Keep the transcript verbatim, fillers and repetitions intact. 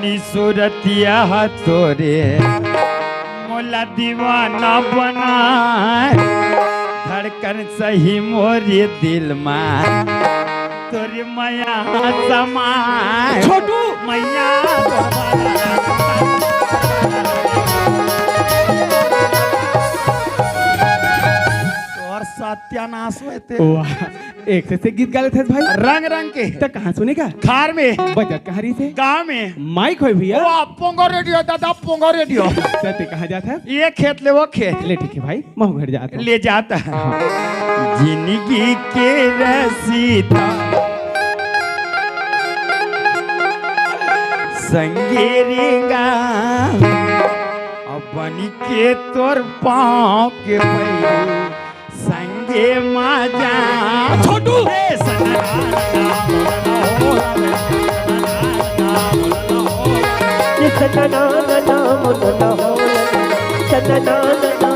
नी सूरतिया तोरे मोला दीवाना बना, धड़कन सही मोरे दिल मा तोरे मया समा। छोटू! मैया तोर सत्यानाश होते। वाह, एक से, से गीत गा लेथस भाई। रंग रंग के। त कहाँ सुने का? खार में। बजत कहाँ रहिसे? गाँव में। माइक होय भैया। ओ, पोंगो रेडियो दादा, पोंगो रेडियो। त ते कहाँ जात हस? ये खेत ले वो खेत। ले ठीक है भाई, महूँ घर जात हँव। ले जात हँव। जिंदगी के रसीदा संगे रेंगा, अब बन के तोर पाँव के पैरी संगे माजा। छोटू! ए, सनना, ये सनना, ना, ना, मुनना, हो, सनना, ना, ना,